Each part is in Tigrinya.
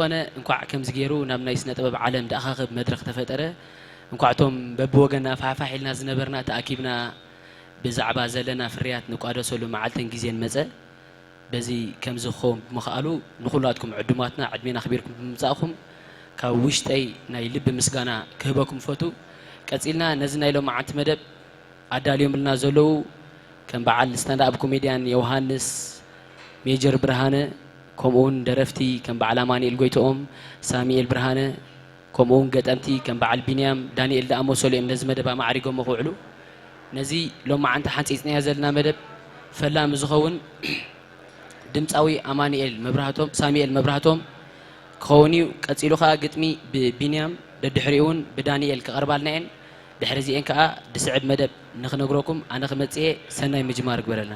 ዝኾነ እንኳዕ ከምዚ ገይሩ ናብ ናይ ስነ ጥበብ ዓለም ደኣኻኽብ መድረኽ ተፈጠረ። እንኳዕ እቶም በብወገና ፋሕፋሕ ኢልና ዝነበርና ተኣኪብና ብዛዕባ ዘለና ፍርያት ንቋደሰሉ መዓልትን ግዜን መጸ። በዚ ከምዚ ክኸውን ብምኽኣሉ ንኹላትኩም ዕዱማትና ዕድሜና ኣኽቢርኩም ብምምጻእኹም ካብ ውሽጠይ ናይ ልቢ ምስጋና ክህበኩም ፈቱ። ቀጺልና ነዚ ናይ ሎማዓንቲ መደብ ኣዳልዮምልና ዘለዉ ከም በዓል ስታንዳፕ ኮሜድያን ዮሃንስ፣ ሜጀር ብርሃነ፣ ከምኡውን ደረፍቲ ከም በዓል ኣማኑኤል ጎይትኦም፣ ሳሚኤል ብርሃነ፣ ከምኡውን ገጠምቲ ከም በዓል ቢንያም፣ ዳንኤል ዝኣመሰሉ እዮም ነዚ መደብ ኣማዕሪጎሞ ክውዕሉ። ነዚ ሎማዓንቲ ሓንጺጽናዮ ዘለና መደብ ፈላሚ ዝኸውን ድምጻዊ ኣማኑኤል መብራህቶም፣ ሳሚኤል መብራህቶም ክኸውን እዩ። ቀጺሉ ከኣ ግጥሚ ብቢንያም፣ ደድሕሪኡ እውን ብዳንኤል ክቐርባልና እየን። ድሕሪ እዚኤን ከኣ ዝስዕብ መደብ ንኽነግረኩም ኣነ ክመጽእ እየ። ሰናይ ምጅማር ይግበረልና።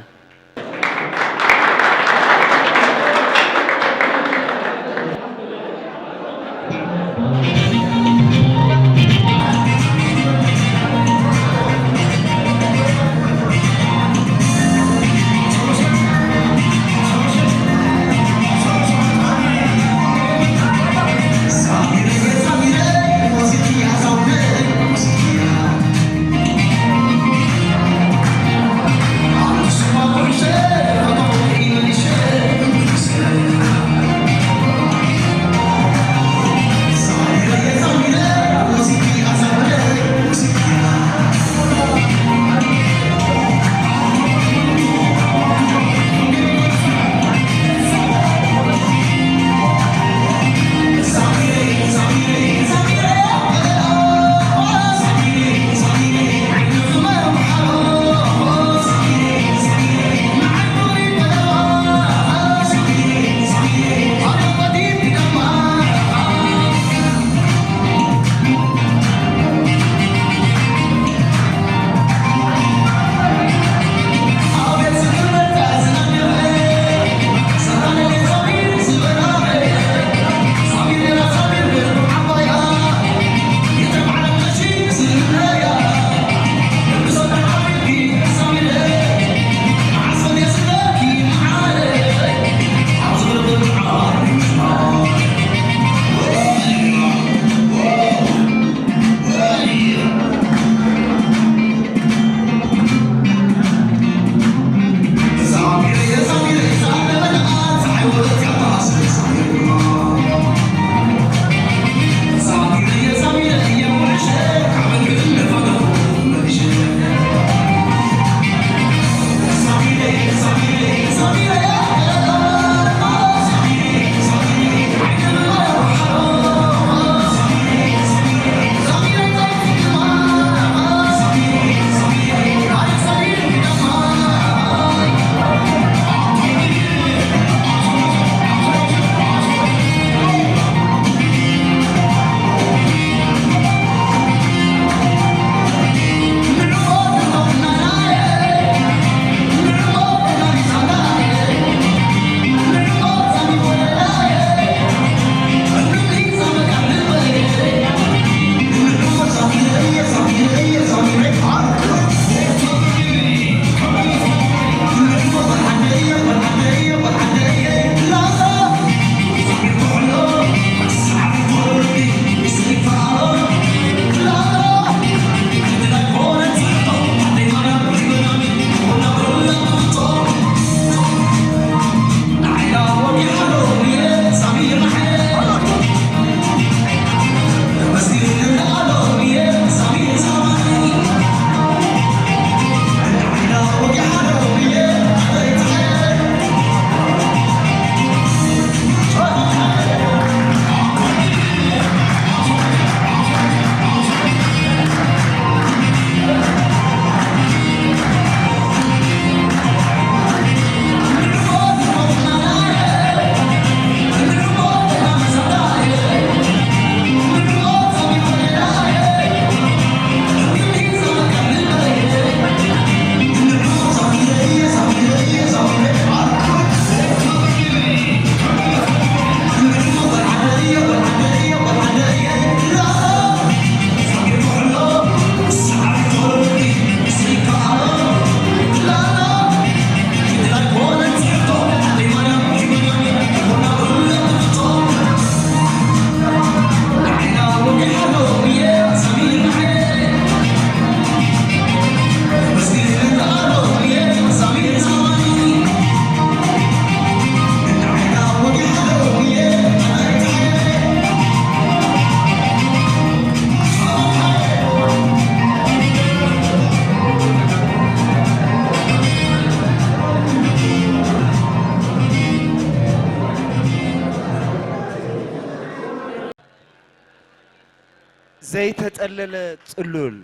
ዘይተጸለለ ጽሉል፣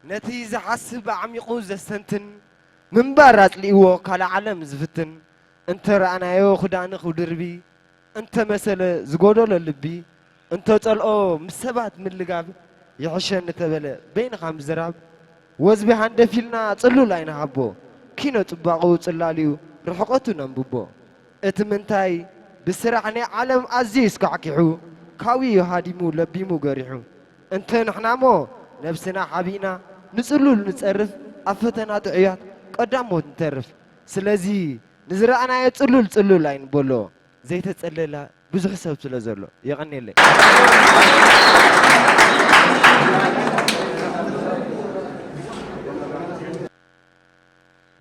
ነቲ ዝሓስብ ኣዕሚቑ ዘስተንትን፣ ምንባር ኣጽሊእዎ ካልእ ዓለም ዝፍትን፣ እንተ ረኣናዮ ክዳንኽ ውድርቢ፣ እንተ መሰለ ዝጎደሎ ልቢ፣ እንተ ጸልኦ ምስ ሰባት ምልጋብ፣ ይሕሸኒ ተበለ በይንኻ ምዝራብ፣ ወዝቢ ሃንደፊልና ጽሉል ኣይንሃቦ፣ ኪኖ ጽባቕኡ ጽላል'ዩ ርሕቐቱ ነንብቦ። እቲ ምንታይ ብስራሕ ናይ ዓለም ኣዝዩ ይስካዕኪሑ፣ ካውዩ ሃዲሙ ለቢሙ ገሪሑ። እንተ ንሕናሞ ነብስና ሓቢእና ንጽሉል ንጸርፍ፣ ኣብ ፈተና ጥዑያት ቀዳሞት ንተርፍ። ስለዚ ንዝረኣናዮ ጽሉል ጽሉል ኣይንበሎ፣ ዘይተጸለላ ብዙሕ ሰብ ስለ ዘሎ። የቐንየለይ።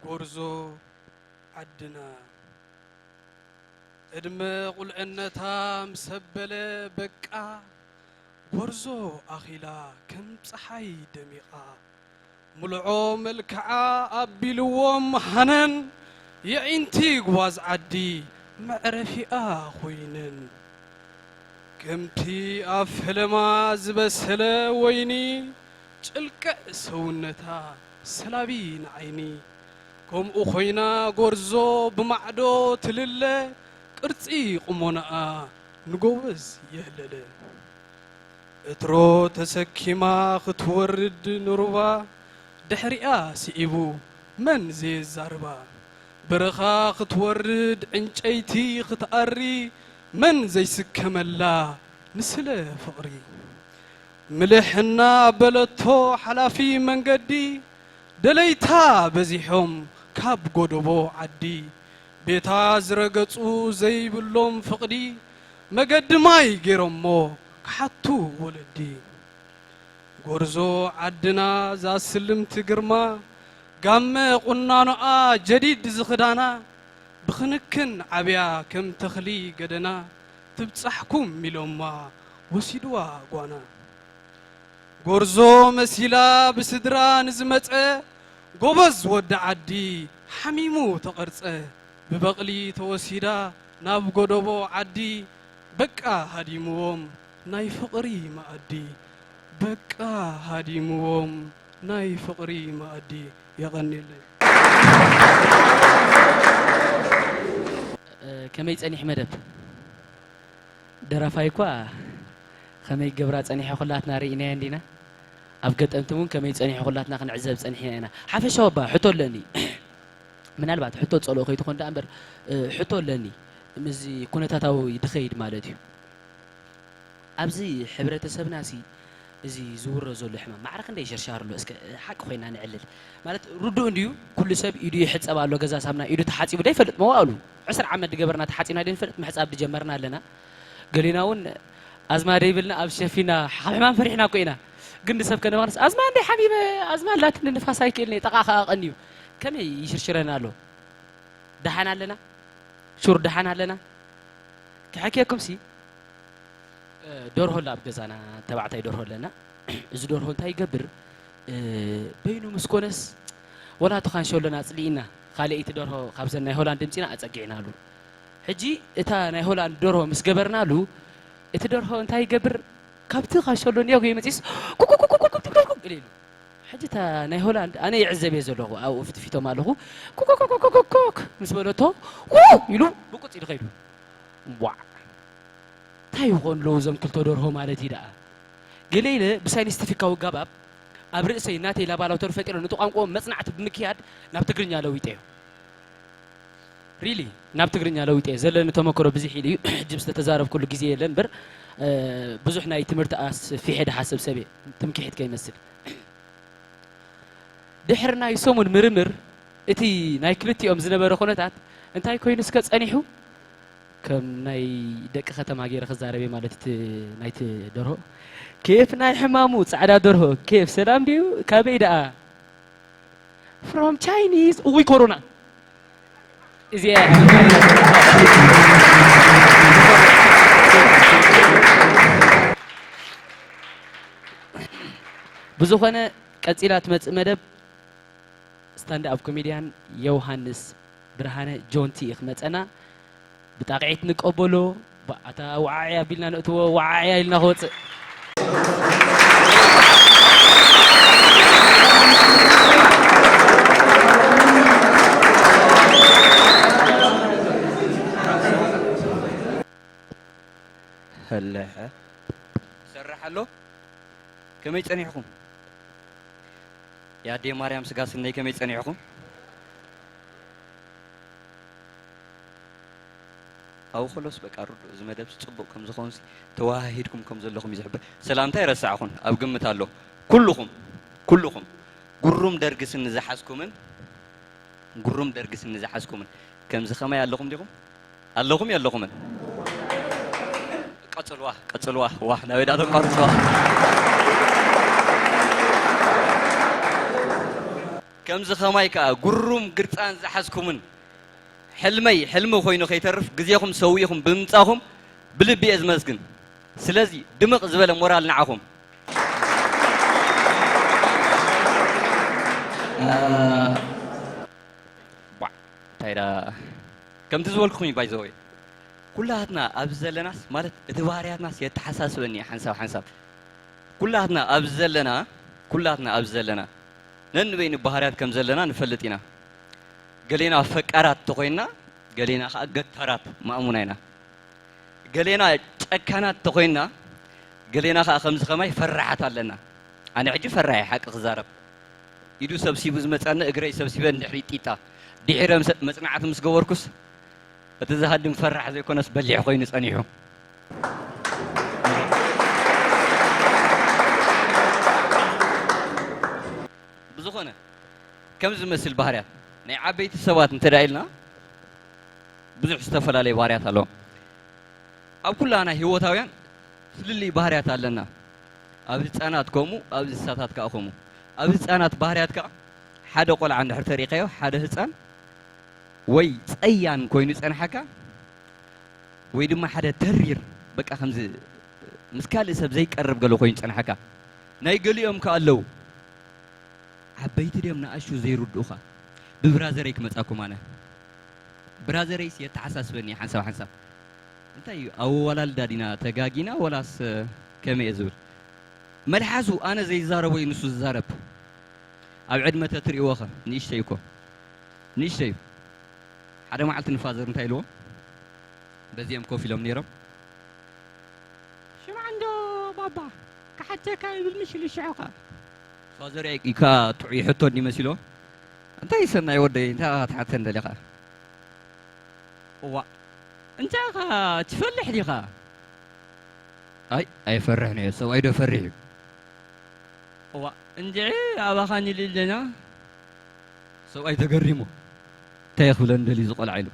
ጎርዞ ዓድና ዕድመ ቁልዕነታ ምስ ኣበለ በቃ ጎርዞ ኣኺላ ከም ጸሓይ ደሚቓ ምልዖ መልክዓ ኣቢልዎም ሃነን የዒንቲ ጓዝ ዓዲ መዕረፊኣ ኮይነን። ከምቲ ኣብ ፈለማ ዝበሰለ ወይኒ ጭልቅዕ ሰውነታ ሰላቢ ንዓይኒ ከምኡ ኮይና ጎርዞ ብማዕዶ ትልለ ቅርጺ ቁሞናኣ ንጎበዝ የህለለ። ዕትሮ ተሰኪማ ክትወርድ ንሩባ ድሕሪኣ ስዒቡ መን ዘየዛርባ። በረኻ ክትወርድ ዕንጨይቲ ክትኣሪ መን ዘይስከመላ ንስለ ፍቕሪ። ምልሕ እናበለቶ ሓላፊ መንገዲ ደለይታ በዚሖም ካብ ጎደቦ ዓዲ። ቤታ ዝረገጹ ዘይብሎም ፍቕዲ መገዲ ማይ ገይሮሞ ክሓቱ ወለዲ። ጎርዞ ዓድና ዛስልምቲ ግርማ ጋመ ቁናኖኣ ጀዲድ ዝኽዳና ብኽንክን ዓብያ ከም ተኽሊ ገደና ትብጻሕኩም ኢሎማ ወሲድዋ ጓና። ጎርዞ መሲላ ብስድራ ንዝመጸ ጎበዝ ወዲ ዓዲ ሓሚሙ ተቐርጸ። ብበቕሊ ተወሲዳ ናብ ጎደቦ ዓዲ በቃ ሃዲምዎም ናይ ፍቕሪ መኣዲ። በቃ ሃዲምዎም ናይ ፍቕሪ መኣዲ። የቐንየለይ። ከመይ ጸኒሑ መደብ? ደራፋይ እኳ ከመይ ገብራ ጸኒሐ ኩላትና ርኢናዮ እንዲና። ኣብ ገጠምቲ እውን ከመይ ጸኒሑ ኩላትና ክንዕዘብ ጸኒሕና ኢና። ሓፈሻዊ እባ ሕቶ ኣለኒ። ምናልባት ሕቶ ጸልኦ ከይትኾን ደኣ እምበር ሕቶ ኣለኒ። ምስዚ ኩነታታዊ ድኸይድ ማለት እዩ። ኣብዚ ሕብረተሰብና ሲ እዚ ዝውረ ዘሎ ሕማም ማዕረ ክንደይ ይሽርሻር ኣሎ? እስከ ሓቂ ኮይና ንዕልል። ማለት ርዱእ እንድዩ ኩሉ ሰብ ኢዱ ይሕጸብ ኣሎ፣ ገዛ ሳምና ኢዱ ተሓጺቡ ዶ ይፈልጥ መዋእሉ? ዕስራ ዓመት ድገበርና ተሓጺብና ዶ ንፈልጥ? ምሕጻብ ድጀመርና ኣለና። ገሊና እውን ኣዝማ ደይብልና ኣብ ሸፊና ካብ ሕማም ፈሪሕና እኮ ኢና። ግን ንሰብ ከነማኽንስ ኣዝማ እንደ ሓሚመ ኣዝማ ኣላትኒ ንፋስ ኣይክእልን እየ ጠቓ ከኣ ቀንዩ። ከመይ ይሽርሽረና ኣሎ? ደሓን ኣለና? ሹር ደሓን ኣለና? ክሕክየኩም ሲ ደርሆ ኣላ ኣብ ገዛና ተባዕታይ ደርሆ ኣለና። እዚ ደርሆ እንታይ ይገብር በይኑ ምስ ኮነስ ወላ እቲ ካንሸሎና ኣጽሊእና ካልኣይቲ ደርሆ ካብዘን ናይ ሆላንድ ምጺና ኣጸጊዕናሉ። ሕጂ እታ ናይ ሆላንድ ደርሆ ምስ ገበርናሉ እቲ ደርሆ እንታይ ይገብር ካብቲ ካንሸሎ ኒዮጎ መጺስ ኩኩኩኩኩኩኩኩ ኢሉ ኢሉ። ሕጂ እታ ናይ ሆላንድ ኣነ ይዕዘብ እየ ዘለኹ ኣብኡ ፍትፊቶም ኣለኹ። ኮኮኮኮኮኮክ ምስ በለቶ ው ኢሉ ብቁፅ ኢሉ ከይዱ። እምቧዕ እንታይ ይኾኑ ኣለዉ እዞም ክልተ ደርሆ ማለት እዩ ደኣ። ገለ ኢለ ብሳይንስቲፊካዊ ኣገባብ ኣብ ርእሰይ ናተይ ላባራቶሪ ፈጢረ ነቲ ቋንቋኦም መፅናዕቲ ብምክያድ ናብ ትግርኛ ለዊጠዮ። ሪሊ ናብ ትግርኛ ለዊጠዮ። ዘለኒ ተመክሮ ብዝሕ ኢሉ እዩ። ሕጂ ዝተተዛረብኩሉ ግዜ የለን እምበር ብዙሕ ናይ ትምህርቲ ኣስፊሐ ድሓስብ ሰብ እየ። ትምክሒት ከይመስል። ድሕሪ ናይ ሰሙን ምርምር እቲ ናይ ክልቲኦም ዝነበረ ኩነታት እንታይ ኮይኑ እስከ ጸኒሑ ከም ናይ ደቂ ከተማ ገይረ ክዛረብ እየ ማለት እቲ ናይቲ ደርሆ ኬፍ ናይ ሕማሙ ጻዕዳ ደርሆ ኬፍ ሰላም ድዩ ካበይ ደኣ from Chinese እውይ ኮሮና እዚኣ ብዝኾነ ቀጺላ ትመጽእ መደብ ስታንድ ኣፕ ኮሜድያን ዮውሃንስ ብርሃነ ጆንቲ እዩ ክመጸና ብጣቕዒት ንቀበሎ ኣታ ወዓዒ ኣቢልና ነእትዎ ወዓዒ ኢልና ክወጽእ ከመይ ጸኒሕኩም? የኣደይ ማርያም ስጋ ስነይ ከመይ ጸኒሕኩም? ኣብኡ ከሎስ በቃ ርዱእ፣ እዚ መደብስ ጽቡቕ ከም ዝኾንሲ ተወሃሂድኩም ከም ዘለኹም እዩ ዝሕብር። ሰላምታ ኣይረሳዕኹን፣ ኣብ ግምት ኣሎ። ኩልኹም፣ ኩልኹም ጉሩም ደርጊ ስኒ ዝሓዝኩምን ጉሩም ደርጊ ስኒ ዝሓዝኩምን ከምዚ ከማይ ኣለኹም ዲኹም? ኣለኹም የለኹምን? ቀጽልዋ፣ ቀጽልዋ፣ ዋህ፣ ናበይ ደኣ ተቋርጽዋ? ከምዚ ከማይ ከኣ ጉሩም ግርጻን ዝሓዝኩምን ሕልመይ ሕልሚ ኮይኑ ከይተርፍ ግዜኹም ሰዊእኹም ብምምጻኹም ብልቢ እየ ዝመስግን። ስለዚ ድምቕ ዝበለ ሞራል ንዓኹም። ቧዕ፣ እንታይ ዳ፣ ከምቲ ዝበልኩኹም እዩ ባይዘወይ። ኩላትና ኣብዚ ዘለናስ፣ ማለት እቲ ባህርያትናስ የተሓሳስበኒ እዩ ሓንሳብ ሓንሳብ። ኩላትና ኣብዚ ዘለና፣ ኩላትና ኣብዚ ዘለና ነንበይኑ ባህርያት ከም ዘለና ንፈልጥ ኢና። ገሌና ፈቃራት ተኾይንና፣ ገሌና ከኣ ገታራት ማእሙና ኢና። ገሌና ጨካናት ተኾይንና፣ ገሌና ከኣ ከምዚ ከማይ ፈራሓት ኣለና። ኣነ ሕጂ ፈራሒ ሓቂ ክዛረብ። ኢዱ ሰብሲቡ ዝመጸኒ እግረይ ሰብሲበ ንድሕሪት ጢጣ። ድሒረ ምስ-፣ መጽናዕቲ ምስ ገበርኩስ፣ እቲ ዝሃድም ፈራሕ ዘይኮነስ በሊሕ ኮይኑ ጸኒሑ። ብዝኾነ፣ ከም ዝመስል ባህርያት ናይ ዓበይቲ ሰባት እንተ ደኣ ኢልና፣ ብዙሕ ዝተፈላለየ ባህርያት ኣለዎም። ኣብ ኩላና ህይወታውያን ፍልልይ ባህርያት ኣለና። ኣብ ህጻናት ከምኡ፣ ኣብ እንስሳታት ከኣ ከምኡ። ኣብ ህጻናት ባህርያት ከኣ ሓደ ቆልዓ እንድሕር ተሪእካዮ፣ ሓደ ህጻን ወይ ጸያን ኮይኑ ጸንሓካ፣ ወይ ድማ ሓደ ተሪር፣ በቃ ከምዚ ምስ ካልእ ሰብ ዘይቀርብ ገለ ኮይኑ ጸንሓካ። ናይ ገሊኦም ከኣ ኣለዉ። ዓበይቲ ድዮም ንኣሽቱ ዘይርድኡኻ? ብብራዘረይ ክመጻኩም ኣነ። ብራዘረይስ የተሓሳስበኒ ሓንሳብ ሓንሳብ። እንታይ እዩ፣ ኣወላልዳ ዲና ተጋጊና ወላስ፣ እ፣ ከመይ እየ ዝብል? መልሓሱ ኣነ ዘይዛረቦ እዩ ንሱ ዝዛረብ። ኣብ ዕድመ ተትርእይዎ ኸ፣ ንእሽተይ እኮ። ንእሽተይ እዩ። ሓደ መዓልቲ ንፋዘር እንታይ ኢልዎ? በዚኦም ኮፍ ኢሎም ነይሮም። ሽምዓ እንዶ ባባ፣ ክሓተካ ይብል ምሽ ኢሉ ሽዑ ኸ። ፋዘር ኢካ ጥዑይ ሕቶ እንዲ መሲሎ። እንታይ ሰናይ ወደይ፣ እንታይ ኢኻ ትሓተን ደሊኻ? እዋ፣ እንታይ ኢኻ ትፈልሕ ዲኻ? ኣይ፣ ኣይፈርሕን እየ፣ ሰብኣይ ዶ ፈሪሕ እዩ? እዋ፣ እንድዒ ኣባኻን ኢሉ ኣለና። ሰብኣይ ተገሪሙ፣ እንታይ ክብለኒ ደልዩ እዚ ቆልዓ ኢሉ።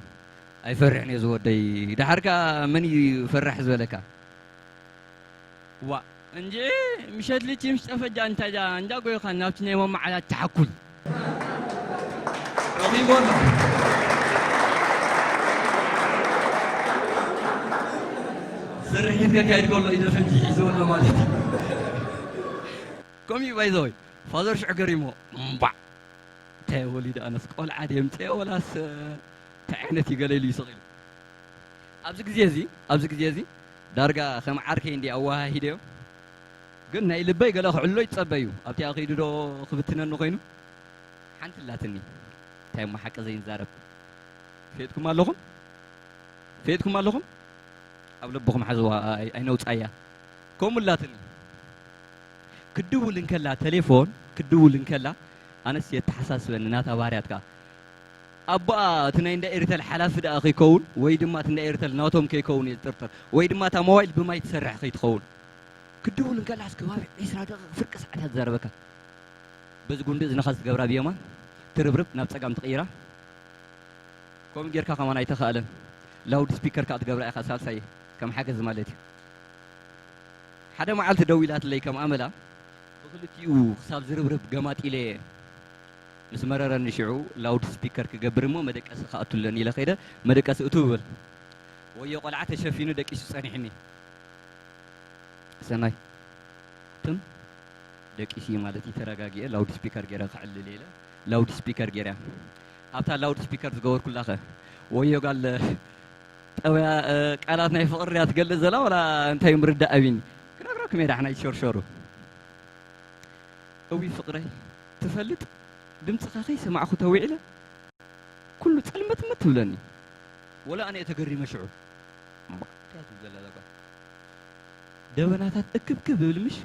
ኣይፈርሕን እየ ዝወደይ፣ ደሓር ከኣ መን እዩ ፈራሕ ዝበለካ? ዋ፣ እንድዒ ምሸት ልቺ ምስ ጠፈጃ እንታይ ደኣ እንዳጎይኻ ናብቲ ናይ መማዓላ ትሓኩል። ረኺቦ ኣሎ። ስርሒት ከካይድ ከሎ ኢደ ፈንጂ ሒዝዎ ኣሎ ማለት እዩ። ከምኡ እዩ ባይዘወይ። ፋዘር ሽዑ ገሪሞ፣ እምባዕ፣ እንታይ ወሊዱ ኣነስ ቆልዓ ድየ ምፅአ ወላስ እንታይ ዓይነት እዩ ገለ ኢሉ ይስቕ ኢሉ። ኣብዚ ግዜ እዚ፣ ኣብዚ ግዜ እዚ ዳርጋ ከም ዓርከይ እንዲ ኣወሃሂደዮ። ግን ናይ ልበይ ገለ ክዕሎ ይጸበ እዩ። ኣብቲኣ ከይዱ ዶ ክብትነኒ ኮይኑ? ሓንቲ ኣላትኒ። እንታይ እሞ ሓቂ ዘይንዛረብ? ፈየጥኩም ኣለኹም? ፈየጥኩም ኣለኹም? ኣብ ልብኹም ሓዝዋ፣ ኣይ-፣ ኣይነውጻያ። ከምኡ ኣላትኒ። ክድውል እንከላ፣ ቴሌፎን ክድውል እንከላ፣ ኣነስ የተሓሳስበኒ ናታ ባህርያት ከኣ። ኣቦኣ እቲ ናይ እንዳ ኤሪተል ሓላፊ ደኣ ከይከውን፣ ወይ ድማ እቲ እንዳ ኤሪተል ናቶም ከይከውን እየ ዝጥርጥር። ወይ ድማ እታ ሞባይል ብማይ ትሰርሕ ከይትኸውን። ክድውል እንከላስ ከባቢ ዒስራ ደቂቕ ፍርቂ ሰዓት እያ ትዛረበካ። በዚ ጉንዲ እዝንኻ ዝትገብራ ብየማን፣ ትርብርብ ናብ ጸጋም ትቕይራ። ከምኡ ጌርካ ከማን ኣይተኻእለን። ላውድ ስፒከር ከኣ ትገብራ ኢኻ ሳልሳይ፣ ከም ሓገዝ ማለት እዩ። ሓደ መዓልቲ ደዊላትለይ ከም ኣመላ፣ ብኽልቲኡ ክሳብ ዝርብርብ ገማጢለ ምስ መረረኒ ሽዑ ላውድ ስፒከር ክገብር እሞ መደቀሲ ክኣቱ ኣለኒ ኢለ ከይደ፣ መደቀሲ እትው በል። ወዮ ቆልዓ ተሸፊኑ ደቂሱ ጸኒሕኒ። ሰናይ። ትም ደቂሲ ማለት እዩ። ተረጋጊኤ ላውድ ስፒከር ገይረ ክዕልል ኢለ ላውድ ስፒከር ገይረ። ኣብታ ላውድ ስፒከር ዝገበርኩላ ኸ ወዮ ጋል ጠበያ፣ እ፣ ቃላት ናይ ፍቕሪ እያ ትገልጽ ዘላ ወላ እንታይ ምርዳእ ኣቢኒ? ክነግረኩም እየ ዳሕና ይሸርሸሩ። እዊ ፍቕረይ ትፈልጥ ድምጽኻ ከይሰማዕኹ ተዊዕለ ኩሉ ጸልመትመት ትብለኒ። ወላ ኣነ እየ ተገሪመ ሽዑ። እምባ፣ እንታይ ትብል ዘላ እዛ ጓል? ደበናታት እክብክብ ይብል ምሽ?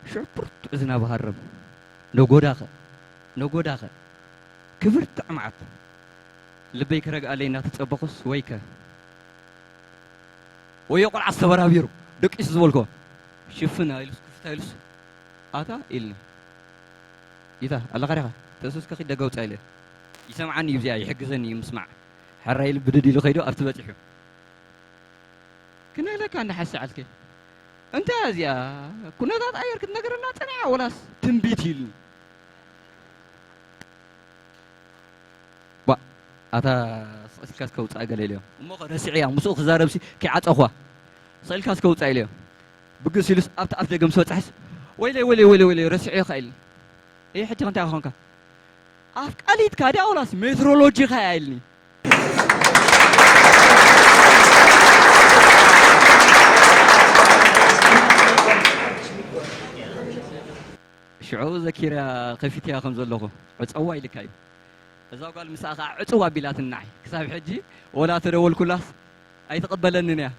ሽዑ ብርቱዕ ዝናብ ሃረም። ነጎዳኸ፣ ነጎዳኸ። ክብርቲ መዓት። ልበይ ክረግኣለይ እናተጸበኹስ፣ ወይከ። ወዮ ቆልዓ ዝተበራቢሩ፣ ደቂሱ ዝበልኮ። ሽፍን ኢሉስ፣ ክፍታ ኢሉስ፣ ኣታ ኢልኒ። ይታ፣ ኣለኻ ዲኻ? ተሱስ ከኺድ ደገ ውጻእ ኢለ። ይሰምዓኒ እዩ፣ እዚኣ ይሕግዘኒ እዩ ምስማዕ። ሕራይ ኢሉ ብድድ ኢሉ ከይዱ ኣብቲ በጺሑ። ክነግረካ እንዳ ሓሳዓልከ። እንታይ እዚኣ? ኩነታት ኣየር ክትነግረና ጸኒሓ ወላስ ትንቢት ኢሉኒ? ባ፣ ኣታ ስቕ ኢልካ እስከ ውጻእ ገለ ኢለዮ። እሞ ኸ ረሲዐያ፣ ምስኡ ክዛረብሲ ከይዓጸኹዋ። ስቕ ኢልካ እስከ ውጻእ ኢለዮ። ብግስ ኢሉስ ኣብቲ ኣፍ ደገ ምስ በጽሐስ፣ "ወይለይ፣ ወይለይ፣ ወይለይ፣ ወይለይ፣ ረሲዐዮ" ከኣ ኢሉኒ። "እይ፣ ሕጂ ከ እንታይ ኮንካ?" "ኣፍቃሪትካ ድያ ወላስ ሜትሮሎጂኻ እያ?" ኢልኒ። ሽዑ ዘኪረያ ከፊተያ ከም ዘለኹ፣ ዕጸዋ ኢልካ እዩ። እዛ ጓል ምስኣ ኸዓ ዕጽዋ ኣቢላትኒ ንዓይ። ክሳብ ሕጂ ወላ ተደወልኩላስ ኣይትቕበለንን እያ።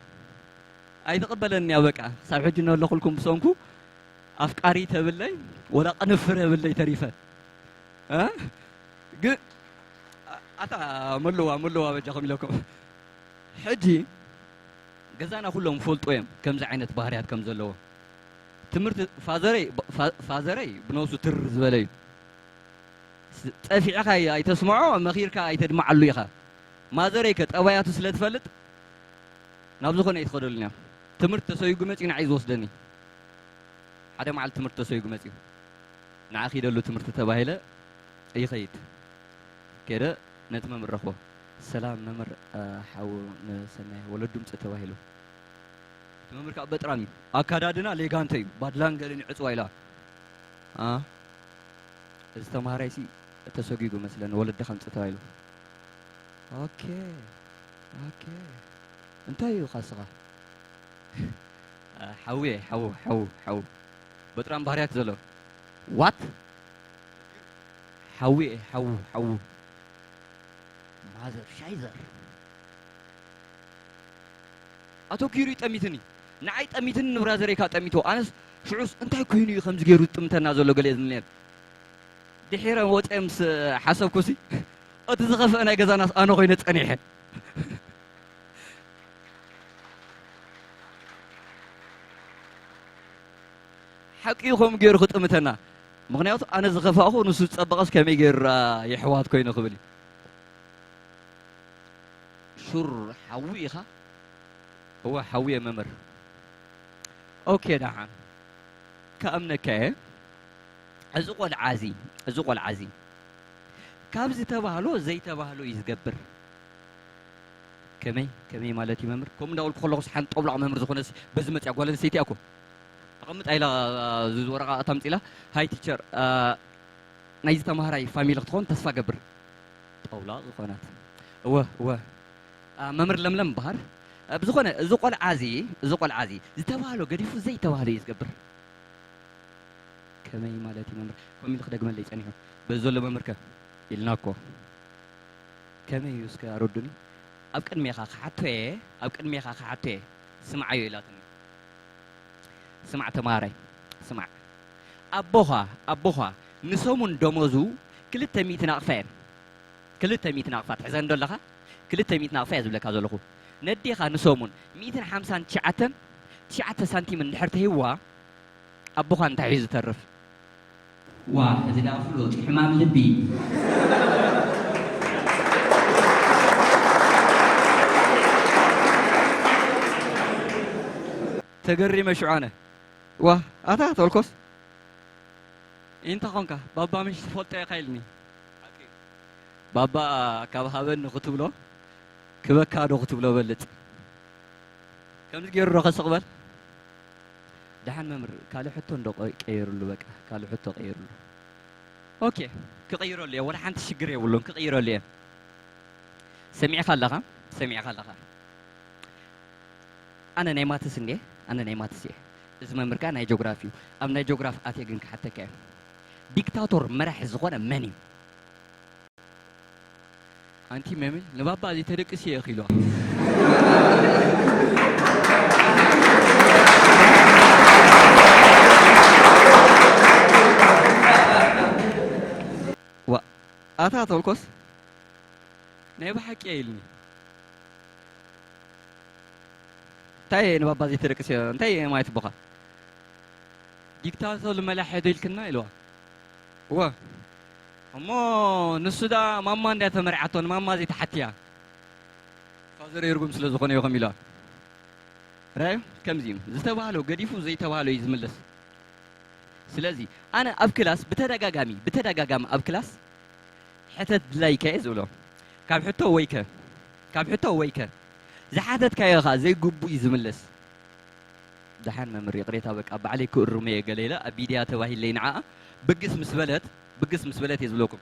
ኣይትቕበለንን እያ በቃ። ክሳብ ሕጂ እናለኹልኩም ብሰንኩ ኣፍቃሪ ተብለይ፣ ወላ ቅንፍር የብለይ ተሪፈ። እ? ግን፣ ኣ-፣ ኣታ መለዋ፣ መለዋ በጃኹም ኢለኩም። ሕጂ ገዛና ኩሎም ይፈልጡ እዮም ከምዚ ዓይነት ባህርያት ከም ዘለዎ። ትምህርቲ ፋዘረይ፣ ፋ-፣ ፋዘረይ ብነብሱ ትር ዝበለ እዩ። ስ-፣ ጸፊዕኻ ኣይተስምዖ፣ መኺርካ ኣይተድምዓሉ ኢኻ። ማዘረይ ከ ጠባያቱ ስለ ትፈልጥ ናብ ዝኾነ ኣይትኸደሉን እያ። ትምህርቲ ተሰይጉ መጺኡ ንዓይ ዝወስደኒ። ሓደ መዓልቲ ትምህርቲ ተሰይጉ መጺኡ። ንዓ ኺደሉ ትምህርቲ ተባሂለ ይኸይድ። ከደ ነቲ መምህር ረኽቦ። "ሰላም መምህር፣ እ፣ ሓው ንሰናይ ወለዱ ምጽእ ተባሂሉ." እቲ መምህር ከኣ በጥራም እዩ። ኣካዳድና ሌጋንተ እዩ። ባድላን ገልን እዩ ዕጽዋ ኢላ። ኣ፣ እዚ ተማሃራይሲ ተሰጒጉ መስለኒ፣ ወለድኻ ምጽእ ተባሂሉ። ኦኬ፣ ኦኬ። እንታይ እዩ ኻስኻ? ሓውየ፣ ሓው፣ ሓው፣ ሓው። በጥራም ባህርያት ዘሎ። ዋት? ሓውየ፣ ሓው፣ ሓው። ማዘር ሻይዘር። ኣተኪሩ እዩ ጠሚትኒ። ንዓይ ጠሚትኒ፣ ንብራዘረይ ከኣ ጠሚቶ። ኣነስ ሽዑስ እንታይ ኮይኑ እዩ ከምዚ ገይሩ ዝጥምተና ዘሎ ገለ እየ ዝብል ነይረ። ድሒረ ወፅየ ምስ ሓሰብኩሲ፣ እቲ ዝኸፍአ ናይ ገዛናስ ኣነ ኮይነ ፀኒሐ። ሓቂ እዩ ከምኡ ገይሩ ክጥምተና። ምኽንያቱ ኣነ ዝኸፋእኹ ንሱ ዝጸበቐስ ከመይ ገይሩ ደኣ የሕዋት ኮይኑ ክብል እዩ። ሹር ሓዊ ኢኻ? እወ ሓዊ እየ መምህር። ኦኬ ደሓን ክኣምነካ እየ። እዚ ቆልዓ እዚ፣ እዚ ቆልዓ እዚ ካብ ዝተባህሎ ዘይተባህሎ እዩ ዝገብር። ከመይ፣ ከመይ ማለት እዩ መምህር? ከምኡ እንዳበልኩ ከለኹስ ሓንቲ ጠብላቕ መምህር ዝኾነስ በዚ መፅያ ጓል ኣንስተይቲ እያ እኮ። ኣቐምጣ ኢላ፣ እዚ ወረቓቕት ኣምፂላ፣ ሃይ ቲቸር፣ ናይዚ ተምሃራይ ፋሚሊ ክትኸውን ተስፋ ገብር። ጠውላቕ ዝኾነት። እወ፣ እወ። ኣ፣ መምህር ለምለም እምበሃር። ኣ፣ ብዝኾነ፣ እዚ ቆልዓ እዚ፣ እዚ ቆልዓ እዚ፣ ዝተባህሎ ገዲፉ ዘይተባህሎ እዩ ዝገብር። ከመይ ማለት እዩ መምህር? ኮም ኢሉ ክደግመለይ ጸኒሑ። በዚ ዘሎ መምህር ከ? ኢልና እኮ። ከመይ እዩ እስከ ኣረዱኒ? ኣብ ቅድሜኻ ክሓቶ እየ፣ ኣብ ቅድሜኻ ክሓቶ እየ። ስምዓዮ ኢላትኒ። ስማዕ ተምሃራይ፣ ስማዕ። ኣቦኻ፣ ኣቦኻ ንሰሙን ደሞዙ ክልተ ሚእቲ ናቕፋ እየን። ክልተ ሚእቲ ናቕፋ ትሕዘን ዶ ኣለኻ? ክልተ ሚእቲ ናቕፋ እየ ዝብለካ ዘለኹ። ነዴኻ ንሰሙን ሚእትን ሓምሳን ትሽዓተን፣ ትሽዓተ ሳንቲም እንድሕር ተሂብዋ፣ ኣቦኻ እንታይ እዩ ዝተርፍ? ዋ፣ እዚ ደኣ ፍሉጥ ሕማም ልቢ። ተገሪመ ሽዑ ኣነ። ዋ፣ ኣታ ተበልኮስ? እንታይ ኾንካ? ባባ ምሽ ትፈልጦ ኢኻ ኢልኒ። ባባ ካብ ሃበኒ ክትብሎ፣ ክበካ ዶ ክትብሎ በልጽ። ከምዚ ገይሩ ዶ ከስቕ በል? ደሓን መምህር፣ ካልእ ሕቶ እንዶ ቀ-፣ ቀይርሉ በቃ፣ ካልእ ሕቶ ቀይርሉ። ኦኬ፣ ክቕይረሉ እየ፣ ወላ ሓንቲ ሽግር የብሉን፣ ክቕይረሉ እየ። ሰሚዕካ ኣለኻ? ሰሚዕካ ኣለኻ? ኣነ ናይ ማትስ እንዴ? ኣነ ናይ ማትስ እየ። እዚ መምህር ከኣ ናይ ጆግራፊ እዩ። ኣብ ናይ ጆግራፍ ኣትየ ግን ክሓተካ እየ። ዲክታቶር መራሒ ዝኾነ መን እዩ? ኣንቲ መምህር፣ ንባባ ዘይተደቅሲ እየ ኢኺ ኢልዋ። ኣታ ተልኮስ ናይ ብሓቂ እየ ኢልኒ። እንታይ እየ ንባባ ዘይተደቅስዮ? እንታይ እየ ማለት ቦኻ? ዲክታቶር መላሒ ዶ ኢልክና ኢልዋ። እወ። እሞ ንሱ ዳ ማማ እንድያ ተመርዓቶ፣ ንማማ ዘይተሓትያ። ፋዘር ይርጉም ስለ ዝኾነ ይኹም ኢልዋ። ራዩ ከምዚ እዩ። ዝተባህሎ ገዲፉ ዘይተባህሎ እዩ ዝምለስ። ስለዚ ኣነ ኣብ ክላስ ብተደጋጋሚ፣ ብተደጋጋሚ ኣብ ክላስ ሕተት ድላይካ እየ ዝብሎ። ካብ ሕቶ ወይከ፣ ካብ ሕቶ ወይከ፣ ዝሓተትካዮ ኸኣ ዘይግቡእ እዩ ዝምለስ። ደሓን መምህር፣ ይቕሬታ፣ በቃ ባዕለይ ክእርሞ እየ፣ ገለ ኢለ ኣብ ሚድያ ተባሂለይ ንዓኣ ብግስ ምስ በለት፣ ብግስ ምስ በለት እየ ዝብለኩም።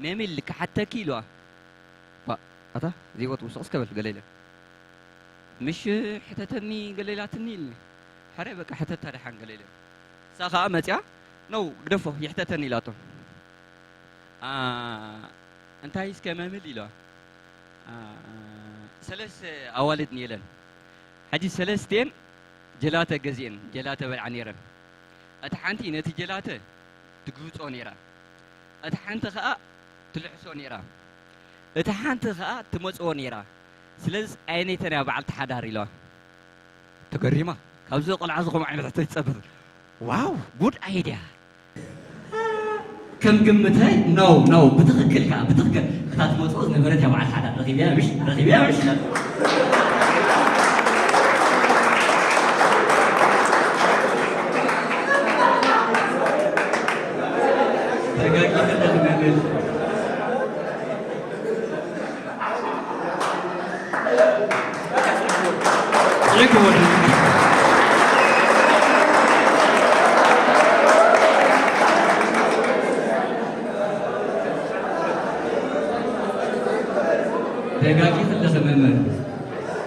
ሜሚል ክሓተኪ ኢልዋ። ባ፣ ኣታ፣ ዘይወት ውስቕ እስከ በል፣ ገለ ኢለ። ምሽ ሕተተኒ፣ ገለ ኢላትኒ ኢልኒ። ሕራይ በቃ ሕተታ ደሓን፣ ገለ ኢለ። እሳ ኸኣ መጽያ፣ ነው፣ ግደፎ፣ ይሕተተኒ ኢላቶ። ኣ፣ እንታይ እስከ መምህር ኢልዋ። ኣ፣ ሰለስተ ኣዋልድ ነይረን። ሕጂ ሰለስቲኤን ጀላተ ገዚኤን፣ ጀላተ በልዓ ነይረን። እታ ሓንቲ ነቲ ጀላተ ትግህጾ ነይራ። እታ ሓንቲ ኸኣ ትልሕሶ ነይራ። እታ ሓንቲ ኸኣ ትመጽዎ ነይራ። ስለዚ ኣየነይተን እያ በዓልቲ ሓዳር ኢልዋ። ተገሪማ። ካብዚ ቆልዓ እዚ ከምኡ ዓይነት ሕቶ ይጸበብ። ዋው፣ ጉድ ኣይድያ። ከም ግምተይ፣ ኖ፣ ኖ፣ ብትኽክል ከኣ፣ ብትኽክል እታ ትመጽኦ ዝነበረት እያ በዓል ሓዳር። ረኺብያ ምሽ? ረኺብያ ምሽ? ተጋጊኺ ኣለኺ መምህር። ተጋጊኺ ኣለኺ መምህር።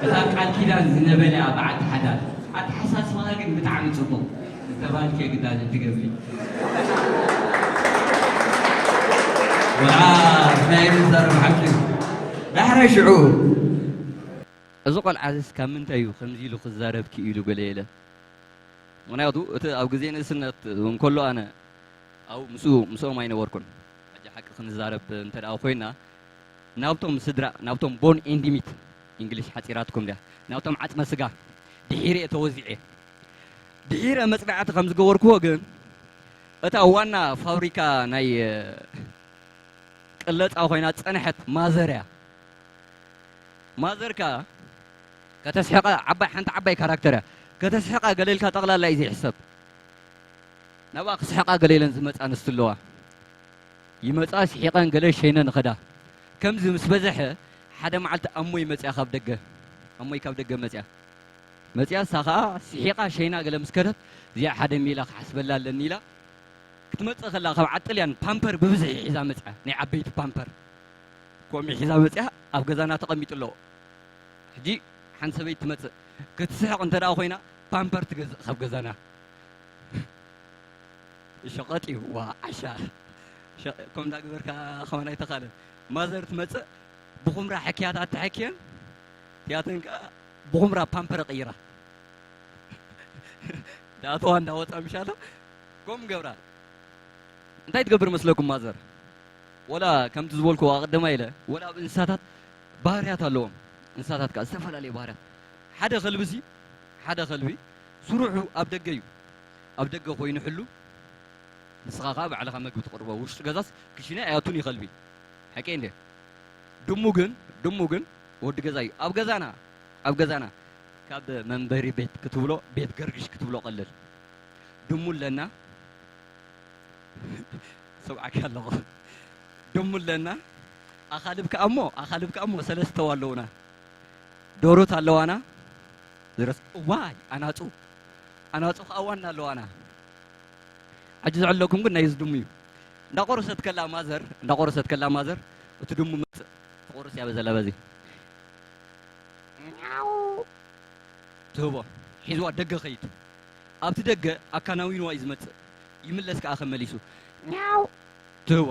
እታ ቃል ኪዳን ዝነበለያ በዓልቲ ሓዳር። ኣተሓሳስባኻ ግን ብጣዕሚ ጽቡቕ። ዝተባህልኪ ግዳጅ ትገብሪ። ወላ ናይ ምዛር ሓቂ። ዳሕረ ሽዑ እዚ ቆልዓ እዚስ ካብ ምንታይ እዩ ከምዚ ኢሉ ክዛረብ ክኢሉ ገለ ኢለ። ምኽንያቱ እቲ ኣብ ግዜ ንእስነት እንከሎ ኣነ ኣብኡ ምስኡ፣ ምስኦም ኣይነበርኩን። ሕጂ ሓቂ ክንዛረብ እንተ ደኣ ኮይና፣ ናብቶም ስድራ፣ ናብቶም ቦን ኤንድ ሚት፣ እንግሊሽ ሓጺራትኩም ድያ፣ ናብቶም ዓጽመ ስጋ ድሒረ እየ ተወዚዐ። ድሒረ መጽናዕቲ ከም ዝገበርክዎ ግን፣ እታ ዋና ፋብሪካ ናይ ቅለጻ ኮይና ዝጸንሐት ማዘር እያ። ማዘር ከኣ ከተስሕቓ፣ ዓባይ፣ ሓንቲ ዓባይ ካራክተር እያ። ከተስሕቓ ገለ ኢልካ ጠቕላላ እዩ ዘይሕሰብ። ናብኣ ክስሕቓ ገለ ኢለን ዝመጻ ኣንስቲ ኣለዋ። ይመጻ፣ ስሒቐን ገለ ሸይነን ይኸዳ። ከምዚ ምስ በዝሐ፣ ሓደ መዓልቲ ኣሞይ መጽያ ካብ ደገ፣ ኣሞይ ካብ ደገ መጽያ። መጽያ፣ እሳ ኸኣ ስሒቓ ሸይና ገለ ምስ ከደት፣ እዚኣ ሓደ ሜላ ክሓስበላ ኣለኒ ኢላ፣ ክትመጽእ ከላ ካብ ዓጥልያን ፓምፐር ብብዝሒ ሒዛ መጽያ፣ ናይ ዓበይቲ ፓምፐር። ከምኡ ሒዛ መጽያ ኣብ ገዛና ተቐሚጡ ኣሎ። ሕጂ ሓንቲ ሰበይቲ ትመጽእ፣ ክትስሕቕ እንተ ደኣ ኮይና፣ ፓምፐር ትገዝእ ካብ ገዛና። ሸቐጥ እዩ፣ ዋ፣ ዓሻ። ሸ-፣ ከምኡ እንዳገበርካ ከማን ኣይተኻእለን። ማዘር ትመጽእ፣ ብኹምራ ሕክያታት ተሐክየን፣ እቲኣተን ከኣ ብኹምራ ፓምፐር ቀይራ። እንዳኣተዋ እንዳወጻ ምሻሎ፣ ከምኡ ገብራ። እንታይ ትገብር መስለኩም ማዘር? ወላ ከምቲ ዝበልኩ ኣቐደማ ኢለ፣ ወላ ኣብ እንስሳታት ባህርያት ኣለዎም። እንስሳታት ከኣ ዝተፈላለየ ባህርያት። ሓደ ከልቢ ሲ፣ ሓደ ከልቢ ስርሑ ኣብ ደገ እዩ። ኣብ ደገ ኮይኑ ሕሉ፣ ንስኻ ከኣ ባዕልኻ መግቢ ትቕርቦ። ውሽጢ ገዛስ ክሽነ ኣይኣቱን እዩ ከልቢ። ሓቀይ እንደ። ድሙ ግን፣ ድሙ ግን ወዲ ገዛ እዩ። ኣብ ገዛና፣ ኣብ ገዛና ካብ መንበሪ ቤት ክትብሎ፣ ቤት ገርግሽ ክትብሎ ቀልል። ድሙ ኣለና፣ ሰብዓኪ ኣለኹ። ድሙ ኣለና፣ ኣኻልብ ከኣ እሞ፣ ኣኻልብ ከኣ እሞ ሰለስተ ኣለዉና። ዶሮት ኣለዋና። ዝረስ-፣ እዋይ፣ ኣናጹ፣ ኣናጹ ከኣ ዋና ኣለዋና። ሕጂ ዝዕለኩም ግን ናይ ዝድሙ እዩ። እንዳቆረሰት ከላ ማዘር፣ እንዳቆረሰት ከላ ማዘር፣ እቲ ድሙ መጽእ። ትቆርስ እያ በዘላ በዚ። ኛው ትህቦ። ሒዝዋ ደገ ኸይድ። ኣብቲ ደገ ኣካናዊንዋ እዩ ዝመጽእ። ይምለስ ከኣ ከመሊሱ። ኛው ትህቦ።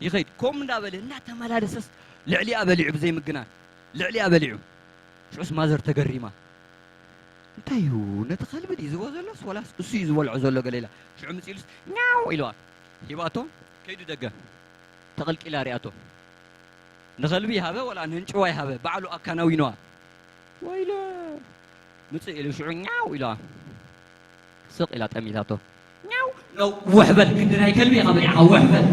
ይኸይድ። ከምኡ እንዳበለ፣ እንዳተመላለሰስ ልዕሊኣ በሊዑ ብዘይ ምግናን። ልዕሊኣ በሊዑ። ሽዑስ ማዘር ተገሪማ። እንታይ እዩ? ነቲ ከልቢ ድዩ ዝህቦ ዘሎስ ወላስ እሱ እዩ ዝበልዖ ዘሎ ገለ ኢላ። ሽዑ ምጽእ ኢሉስ ኛው ኢልዋ። ሂባቶ፣ ከይዱ ደገ ተቐልቂላ ሪኣቶ። ንኸልቢ ይሃበ ወላ ንህንጭዋ ይሃበ፣ ባዕሉ ኣካናዊንዋ። ወይለ ምጽእ ኢሉ ሽዑ ኛው ኢልዋ። ስቕ ኢላ ጠሚታቶ። ኛው። ነዊሕ በል፣ ክንዲ ናይ ከልቢ ኢኻ በሊዕኻ፣ ውሕ በል።